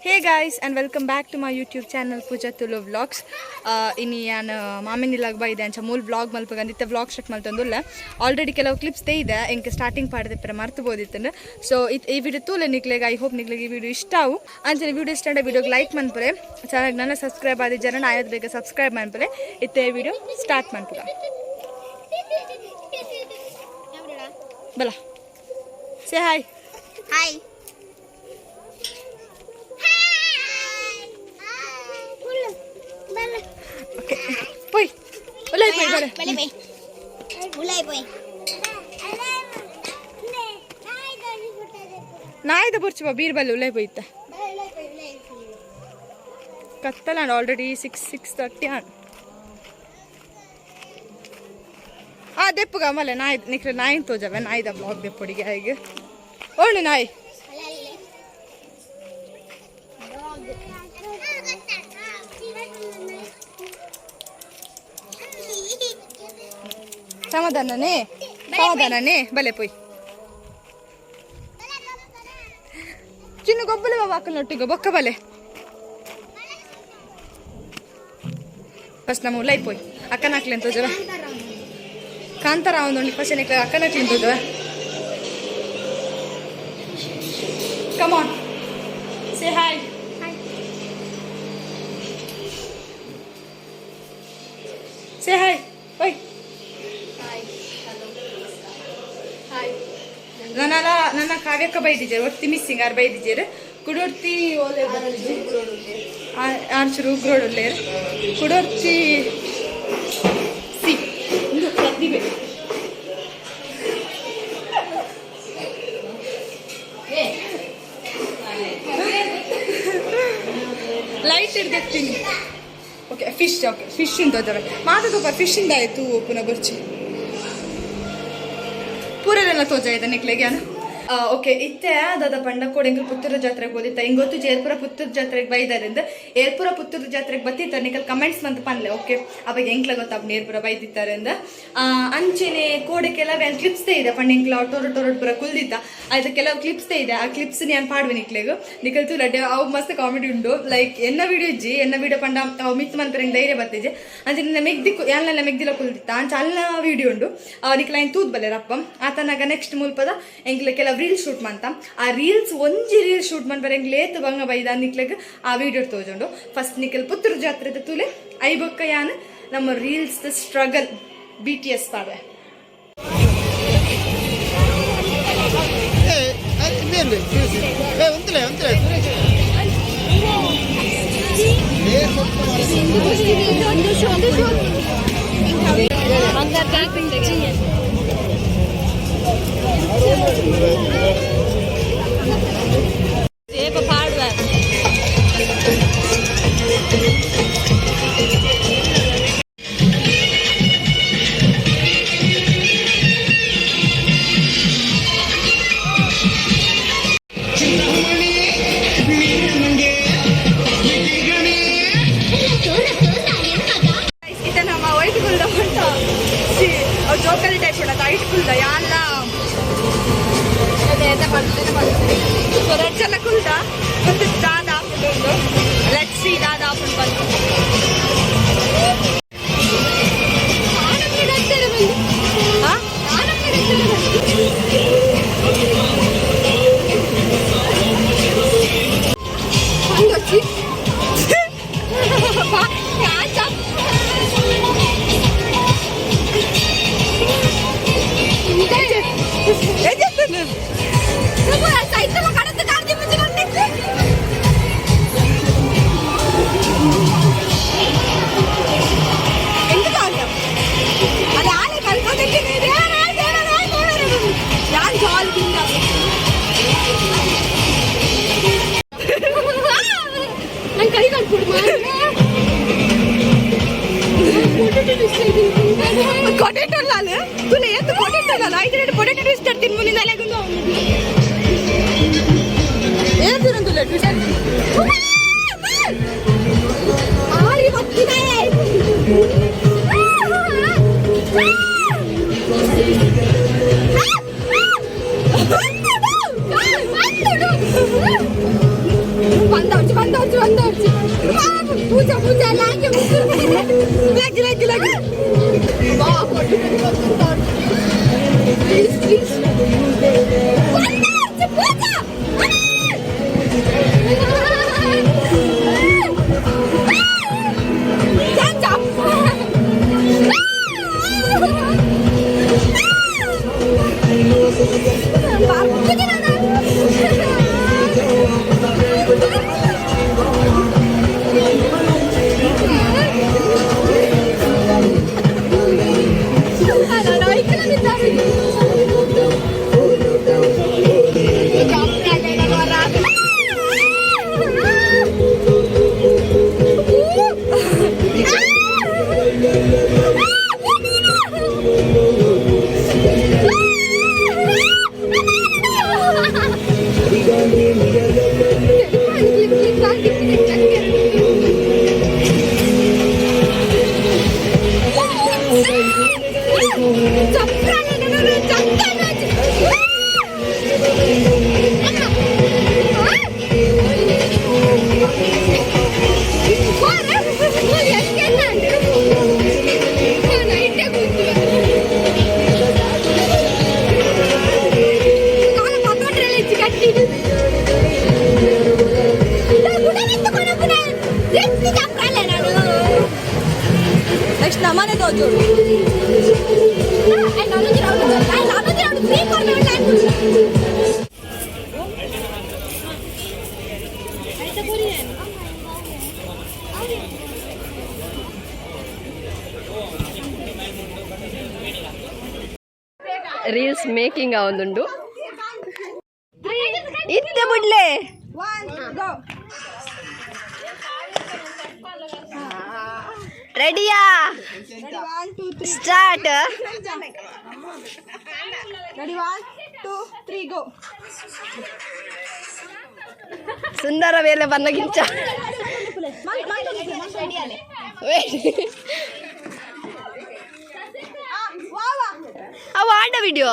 Hey guys, and welcome back to my YouTube channel, Pooja Tulu vlogs. ಇನಿ ಯಾನ್ ಮಾಮಿನಿಲಾಗ್ ಬೈದೆ, ಅಂಚ ಮೂಲ ವ್ಲಾಗ್ ಮಲ್ಪಗಂದ ಇತ್ತೆ ವ್ಲಾಗ್ ಸ್ಟಾರ್ಟ್ ಮಲ್ತೊಂದುಲ್ಲ. ಆಲ್ರೆಡಿ ಕೆಲವು ಕ್ಲಿಪ್ಸ್ ಇದೆ, ಎಂಕ್ ಸ್ಟಾರ್ಟಿಂಗ್ ಪಾಡ್ದಿಪ್ಪರೆ ಮರ್ತು ಬೋದಿತ್ತಂಡು. ಸೊ ಈ ವಿಡಿಯೋ ತೂಲೆ ನಿಕ್ಲೆಗ್. I hope ನಿಕ್ಲೆಗ್ ಈ ವಿಡಿಯೋ ಇಷ್ಟ ಆವು. ಅಂಚನೆ ವಿಡಿಯೋ ಇಷ್ಟ ವಿಡಿಯೋಗೆ ಲೈಕ್ ಮನ್ಪುಲೆ. ಚೆನ್ನಾಗಿ ನನ್ನ ಸಬ್ಸ್ಕ್ರೈಬ್ ಆದ ಜನ ಆಯೋದು ಬೇಗ ಸಬ್ಸ್ಕ್ರೈಬ್ ಮನ್ಪುಲೆ. ಇತ್ತೆ ವಿಡಿಯೋ ಸ್ಟಾರ್ಟ್ ಮನ್ಪುಗ ಬಲ. Say hi. ಹಾಯ್. ಓಕೆ, ಪೋಯ್, ಉಲಾಯ್ ಪೋಯ್, ಬಲೆ. ಬಲೆ ಬೈ, ಉಲಾಯ್ ಪೋಯ್. ನಾಯಿದ ಬುರ್ಚು ಬಾ, ಬೀರ್ ಬಲ್ಲೆ, ಉಲಾಯ್ ಪೋಯ್ತ. ಕತ್ತಲಾಂಡ್ ಆಲ್ರೆಡಿ, 6, 6:30 ಆನ್. ಆ ದೆಪ್ಪುಗ ಮಲ್ಲೆ ನಾಯಿ. ನಿಕ್ಲೆ ನಾಯಿ ತೋಜವೆ, ನಾಯಿದ ಬ್ಲಾಗ್ ದೆಪ್ಪೊಡಿಗೆ ಹೇಗೆ ಓಣು ನಾಯಿ. ಸಮಾಧಾನನೇ, ಸಮಾಧಾನನೇ, ಬಲೆ ಪೋಯ್. ಚಿನ್ನ ಗೊಬ್ಬಲೆ ಬಾಕಲ್ ನೊಟ್ಟಿಗೆ ಬೊಕ್ಕ ಬಲೆ. ಫಸ್ಟ್ ನಮ್ಮ ಉಲೈ ಪೋಯ್, ಅಕ್ಕನ ಹಾಕ್ಲಿ ಅಂತ ತೋಜವ. ಕಾಂತಾರ ಒಂದು ಫಸ್ಟ್ ನಿಕ್ಲೆ ಅಕ್ಕನ ಹಾಕ್ಲಿ ಅಂತ ತೋಜವ. Come on, say hi. Say hi ಓಯ್. ನನ್ನಲ್ಲ ನನ್ನ ಕಾವ್ಯಕ್ಕ ಬೈದಿಜೇರು, ಒತ್ತಿ ಮಿಸ್ಸಿಂಗ್ ಆರ್ ಬೈದಿಜೇರು. ಕುಡೊರ್ತಿ ಓಲೆ ಆರ್ಚೂರು ಉಗ್ರೋಡ್ ಉಲ್ಲೇರು. ಕುಡೊರ್ತಿ ಸಿ ಇಂದು ಪ್ರತಿಭೆ. ಲೈಟ್ ಹಿಡ್ದೆತ್ತೀನಿ. ಓಕೆ ಫಿಶ್, ಓಕೆ ಫಿಶ್ ಇಂದ ಹೋದವೆ ಮಾತದ ಫಿಶ್ ಇಂದ ಆಯ್ತು. ಪುನಃ ಬರ್ಚಿ ಪೂರೆಲ್ಲ ತೋಜ ಇದೆ ನಿಕ್ಲೆಗೆ. ಓಕೆ, ಇತ್ತೆ ದಾದ ಪಂಡ ಕೋಡೆಂಕಲ್ ಪುತ್ತೂರು ಜಾತ್ರೆಗೆ ಹೋದಿತ್ತ. ಹಿಂಗ್ ಗೊತ್ತು ಏರ್ಪುರ ಪುತ್ತೂರು ಜಾತ್ರೆಗೆ ಬೈದಾರಿಂದ. ಏರ್ಪುರ ಪುತ್ತೂರು ಜಾತ್ರೆಗೆ ಬತ್ತಿತ್ತ ನಿಕಲ್ ಕಮೆಂಟ್ಸ್ ಮಂತ್ ಪನ್ಲೆ. ಓಕೆ, ಅವಾಗ ಎಂಕ್ಲ ಗೊತ್ತಾಪ್ ನೇರ್ಪುರ ಬೈದಿತ್ತಾರಿಂದ. ಅಂಚೆನೆ ಕೋಡೆ ಕೆಲವು ಕ್ಲಿಪ್ಸ್ ಇದೆ ಪಂಡ, ಎಂಕ್ಲ ಟೊರೊ ಟೊರೊಟ್ ಪುರ ಕುಲ್ದಿತ್ತ. ಆಯ್ತು, ಕೆಲವು ಕ್ಲಿಪ್ಸ್ ಇದೆ, ಆ ಕ್ಲಿಪ್ಸ್ ನಾನು ಪಾಡ್ವೆ ನಿಕ್ಲೆಗ್. ನಿಕಲ್ ತೂಲಡ್ಡೆ, ಅವು ಮಸ್ತ್ ಕಾಮಿಡಿ ಉಂಡು. ಲೈಕ್ ಎನ್ನ ವಿಡಿಯೋ ಇಜ್ಜಿ, ಎನ್ನ ವಿಡಿಯೋ ಪಂಡ ಅವು ಮಿತ್ ಮನ್ಪೆರೆ ಧೈರ್ಯ ಬತ್ತಿಜೆ. ಅಂಚೆ ಮೆಗ್ದಿ ಯಾನ್ಲೆಲ್ಲ ಮೆಗ್ದಿಲ ಕುಲ್ದಿತ್ತ, ಅಂಚ ಅಲ್ಲ ವಿಡಿಯೋ ಉಂಡು. ನಿಕ್ಲ ಐನ್ ತೂದ್ ಬಲ್ಲೆ ರಪ್ಪ. ಆತನಾಗ ನೆಕ್ಸ್ಟ್ ಮುಲ್ಪದ ಎಂಕ್ಲೆ ಕೆಲವು ರೀಲ್ಸ್ ಶೂಟ್ ಮಂತ. ಆ ರೀಲ್ಸ್ ಒಂಜಿ ರೀಲ್ಸ್ ಶೂಟ್ ಮನ್ಪರೆ ಎಂಕ್ಲೆ ಏತ್ ಬಂಗ ಬೈದ ನಿಕ್ಲೆಗ್ ಆ ವಿಡಿಯೋ ತೋಜುಂಡು. ಫಸ್ಟ್ ನಿಕಲ್ ಪುತ್ತೂರು ಜಾತ್ರೆದ ತೂಲೆ. I ಬೊಕ್ಕ ಯಾನ್ ನಮ್ಮ ರೀಲ್ಸ್ ಸ್ಟ್ರಗಲ್ ಬಿಟಿಎಸ್ ಪಾಡ್ವೆ. ಏ, ಉಂತಲೆ ಉಂತಲೆ ಸುರೇಶ್. ಏಪ ಪಾಡ್ವೆ. ಇತ್ತೆ ನಮ್ಮ ವೈಟ್ ಕುಲ್ದ ಉಂಟ ಸಿ ಜೋಕಲಿ ಟೈಪ್ ಉಂಟು. ಐಟ್ ಕುಲ್ದ ಯಾನ್ಲ ಸೊ ರಡ್ಡ್ ಜನ ಕುಲ್ದ. ಒಂದು ದಾದ ಆಪುಂಡು, let see ದಾದ ಆಪುಂಡು ಬಂದು. ಹಾ? ನಂಗೆ ಕೈ ಕಟ್ಬಿಡು. ಕೊಟೆಟೋ ಅಲ್ಲ ತುಲೆ ಎತ್ತು ಕೊಟೆಟೋ ಅಲ್ಲ ಐದು ರೇಟ್ ಪೊಟೆಟೋ ಟ್ವಿಸ್ಟ್ ತಿನ್ ಮುಂದಿನ ಅಲೆಗೊಂದು ಏನು ತಿನ್ನೊಂದಿಲ್ಲ ಟ್ವಿಸ್ಟ್. ಆರಿ ಬತ್ತಿದೆ. ಬಂದ. ಒಂದೊಂದು ಒಂದೊಂದು Pooja Pooja ಲಾಗಿ ಲಾಗಿ ಲಾಗಿ ಲಾಗಿ please please Pooja. Next ನಮ್ಮನೆ ತೋಜು. ರೀಲ್ಸ್ ಮೇಕಿಂಗ್ ಒಂದುಂಡು ಇತ್ತೆ ಬುಡ್ಲೆ. ರೆಡಿಯಾ? ಸ್ಟಾರ್ಟ್. Ready, 1 2 3 go. ಸುಂದರ ವೇಲೆ ಬಂದಗಿಂಚ. ಅವ ಆಡ ವಿಡಿಯೋ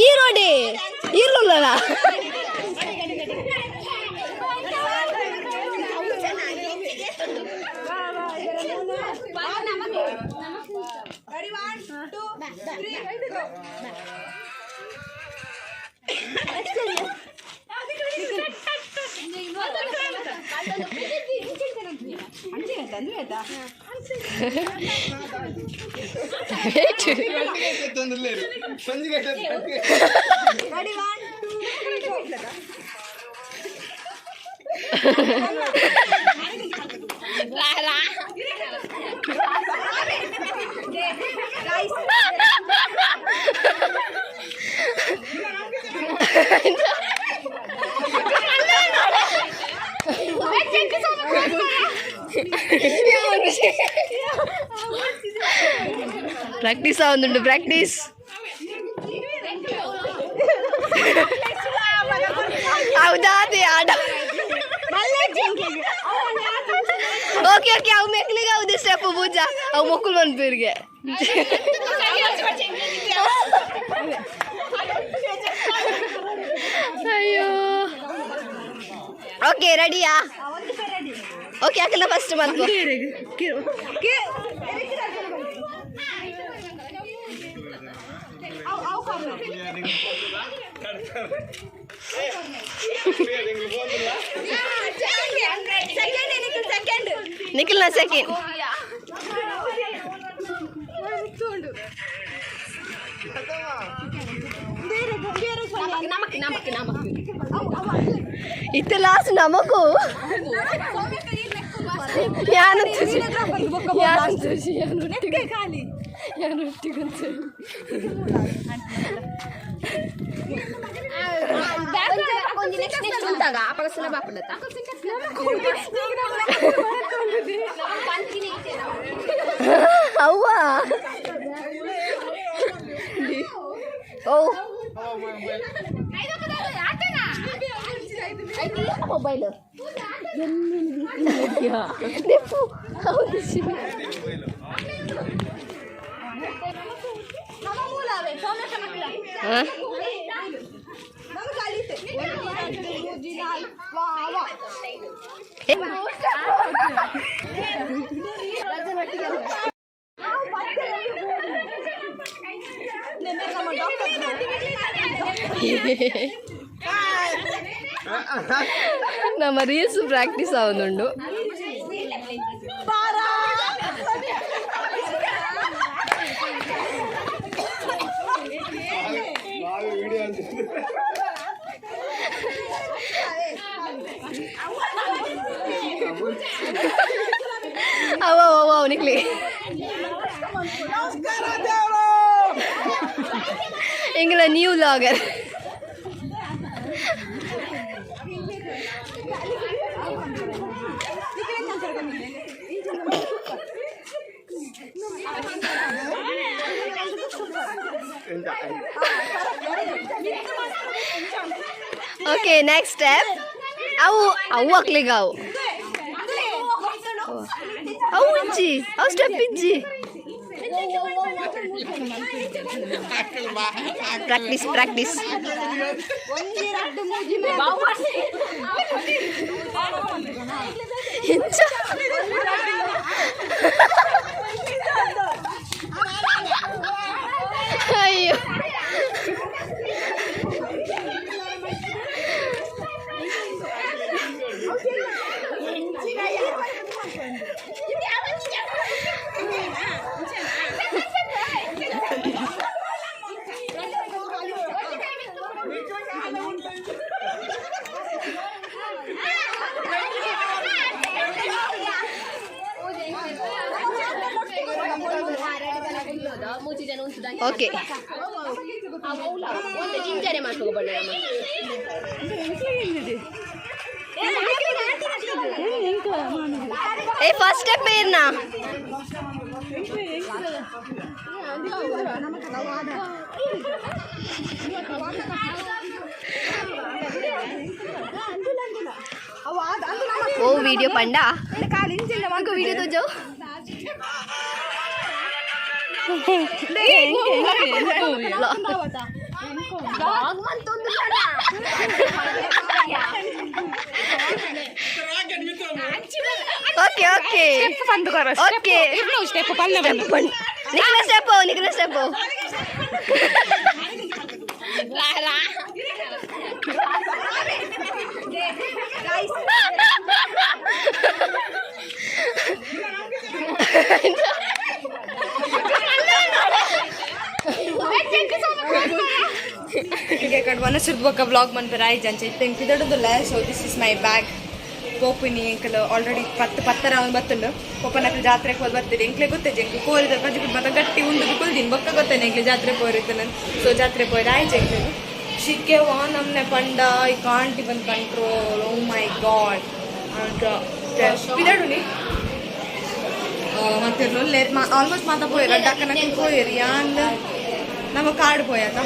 ಈ ರೋಡಿ ಇರ್ಲಲ್ಲ. Ready, 1 2 3 go. Ready, 1 2 3 go. Practice ಆವೊಂದುಂಡು ಪ್ರಾಕ್ಟೀಸ್. ಹೌದಾ? ಅದೇ ಆಡ. ಓಕೆ ಓಕೆ, ಅವು ಮೆಕ್ಲಿಗೆ ಹೌದು ಸ್ಟೆಪ್ ಪೂಜಾ ಅವು ಮೊಕ್ಕಲು ಮನ್ಪೀರಿಗೆ. ಅಯ್ಯೋ, ಓಕೆ, ರೆಡಿಯಾ? ಓಕೆ, ಹಾಕಲ್ಲ ಫಸ್ಟ್ ಮಲ್ಕೊ. ನಿಖಿಲ್ನ ಸೆಕೆಂಡ್. ಇತ್ತೆ ಲಾಸ್ಟ್ ನಮಕು ಯಾನು ಯಾನು ಅವ್ವ ಓ ಮೊಬೈಲ್ ಹೌದು. ನಮ್ಮ ರೀಲ್ಸ್ ಪ್ರಾಕ್ಟೀಸ್ ಆವೊಂದುಂಡು. ಅವ ಅವ ಅವನಿಗೆ ಎಂಗಲ new vlogger. Okay, next step. ಅವು ಅವು ಅಕ್ಲಿಗ ಅವು ಅವು ಇಜ್ಜಿ, ಅವು ಸ್ಟೆಪ್ ಇಜ್ಜಿ. Practice practice. ಎಂಚ ಅಯ್ಯೋ. ಓಕೆ, ಏ ಫಸ್ಟ್ ಸ್ಟೆಪ್ ಏರ್ನಾ? ಓ ವಿಡಿಯೋ ಪಂಡ ವಿಡಿಯೋ ತೋಜೋ. Okay okay okay. Step ಪಲ್ಲೆ. ನಿಖಿಲ ಸ್ಟೆಪ್, ನಿಖಿಲ ಸ್ಟೆಪ್. ಈಗ ಕಡೆ ವನಸಿರ್ದ ಬೊಕ್ಕ ವ್ಲಾಗ್ ಮನ್ಪೆರ ಆಯ್ತು ಅಂಚೆ ಇತ್ತೆ ಎಂಕ್ ಪಿದಡುದುಲ್ಲ. So this is my bag. ಪೋಪಿನಿ ಎಂಕಲ್ ಆಲ್ರೆಡಿ ಪತ್ತು ಪತ್ತರ ಅವ್ನು ಬತ್ತುಂಡು. ಪೋಪನಕ್ಲು ಜಾತ್ರೆಗೆ ಹೋದ್ ಬರ್ತೀರಿ. ಎಂಕ್ಲೆ ಗೊತ್ತೇ ಎಂಕ್ ಕೋರಿದ ಪಜ್ಜಿ ಮತ್ತೆ ಗಟ್ಟಿ ಉಂಡು ಕುಲ್ದಿನ್ ಬೊಕ್ಕ ಗೊತ್ತೇನೆ ಎಂಕ್ಲೆ ಜಾತ್ರೆ ಪೋರಿತ್ತು ನಾನು. ಸೊ ಜಾತ್ರೆ ಪೋಯ್ರ ಆಯ್ತು ಎಂಕ್ಲೆ. ಶಿಕ್ಕೆ ವಾ ನಮ್ನೆ ಪಂಡ I can't even control. Oh my God ಅಂತ ಪಿದಡುನಿ ಮತ್ತೆ ಆಲ್ಮೋಸ್ಟ್ ಮಾತಾ ಪೋಯರ್ ಅಡ್ಡಕ್ಕನ ಪೋಯರ್ ಯಾನ್ ನಮ್ಮ ಕಾರ್ಡ್ ಪೋಯತ.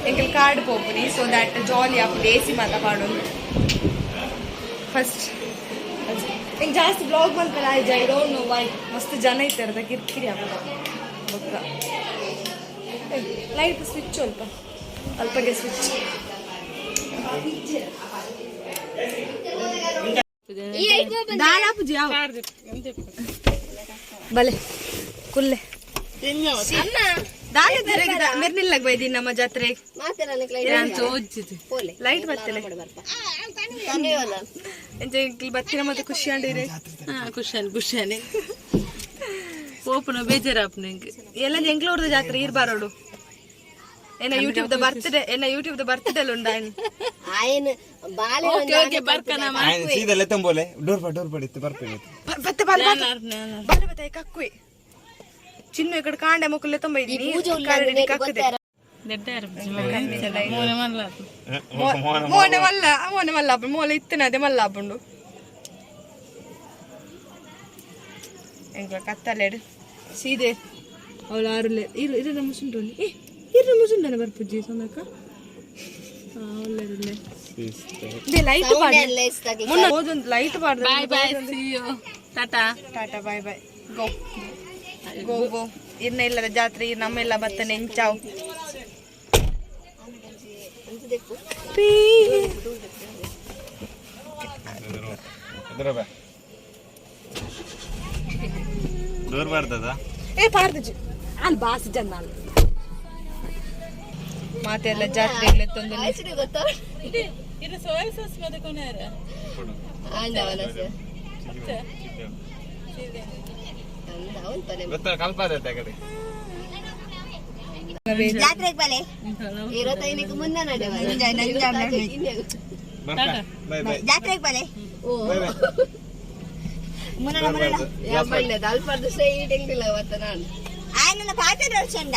ಎಂಕಲ್ ಕಾರ್ಡ್ ಪೋಪುನಿ, ಸೊ that ಜಾಲಿ ಆಪುಂಡು. ಎ ಸಿ ಮಾತ ಪಾಡೊಂದು ಫಸ್ಟ್ ಎಂಕ್ ಜಾಸ್ತಿ vlog ಮಲ್ಪೆರ ಆಯ್ಜ. I don't know why. ಮಸ್ತ್ ಜನ ಇತ್ತೆರ್, ಕಿರ್ಕಿರಿ ಆಪುಂಡು. ಬೊಕ್ಕ ಲೈಟ್ ಸ್ವಿಚ್ ಅಲ್ಪ ಅಲ್ಪಗೆ ಸ್ವಿಚ್. ಬಲೆ ಕುಲ್ಲೆ ದಾಲ ಮೆರ್ನಿಲ್ಲಾಗ ಬೈದಿ ನಮ್ಮ ಜಾತ್ರೆ. ಲೈಟ್ ಬರ್ತಲೆ ಬತ್ತಿನ ಮತ್ತೆ ಖುಷಿ ಅಂಡಿರಿ. ಖುಷಾನ್ ಖುಷಾನೆ ಪೋಪುನ ಬೇಜಾರಾಪುನ. ಎಲ್ಲ ಎಂಗ್ಳೂರ್ದ ಜಾತ್ರೆ ಇರ್ ಬಾರೋಡು. ಏನ ಯೂಟ್ಯೂಬ್ the birthday, ಏನ ಯೂಟ್ಯೂಬ್ the birthday ಉಂಡ. ಓಕೆ ಓಕೆ, ಬರ್ಕನ. ಸೀದಾ ಲೆತ್ತಂಬೋಲೆ ಡೋರ್ ಪಾ ಡೋರ್ ಪಡಿತ್ತು ಬರ್ಪೇನೆ. ಬತ್ತೆ ಬಾಲೆ ಬಾಲೆ ಬತ್ತೆ ಕಕ್ಕುಯ್ ಚಿನ್ನು ಈ ಕಡೆ ಕಾಂಡೆ ಮೊಕ್ಕಲೆ ತುಂಬ ಇದ್ದೀನಿ ಕಕ್ಕದೆ. ಮೋನೆ ಮಲ್ಲ ಮೋನೆ ಮಲ್ಲ ಮೋಲೆ ಇತ್ತನ ಅದೇ ಮಲ್ಲ ಆಪುಂಡು. ಎಂಕ್ಲ ಕತ್ತಲೆಡು ಸೀದೆ ಅವಳು ಆರುಲೆ ಇರು ಇರು ನಮ್ಮ ಸುಂಟು ಏ ಇರು ಮುಸುಂಡನೆ ಬರ್ಪುಜ್ಜಿ ಸೊಂದಕ್ಕ ಒಳ್ಳೆ ಲೈಟ್ ಮುನ್ನ ಓದೊಂದು ಲೈಟ್ ಬಾರ್ದು. Bye bye, see you, tata. Tata bye bye, go go go. ಇರ್ನ ಇಲ್ಲದ ಜಾತ್ರೆ ಇರ್ ನಮ್ಮೆಲ್ಲ ಬತ್ತನೆ ಎಂಚಾವ್. ದೆಪ್ಪು. ಡೋರ್ ಬಾರ್ದದ. ಏ ಪಾರ್ದಜಿ ಅಲ್ಲಿ ಬಾಸ್ ಜನ. ಮಾತೆಲ್ಲ ಜಾತ್ರೆಗ್ಲೆ ತೊಂದರೆ. ಆಯ್ತು, ಗೊತ್ತಾ? ಆಂಡವನ ಸರ್. ಅವನ್ ಪನೆ. ಗೊತ್ತ ಕಲ್ಪಾದೈತೆ ಆ ಕಡೆ. ಜಾತ್ರೆಗೆ ಬಲೆ ಇರತೈನಿಗೆ ಮುನ್ನ ನಡೆ. ಬರ್ತಾ, ಬಾಯ್ ಬಾಯ್. ಜಾತ್ರೆಗೆ ಬಲೆ. ಓ. Bye bye. ಬಣ್ಣದ ಅಲ್ಪರ್ದು ಸ್ಟ್ರೈಟ್ ಎಂಗಿಲ್ಲ ಅವತ್ತ ನಾನು. ఆయన పాత చಂಡ.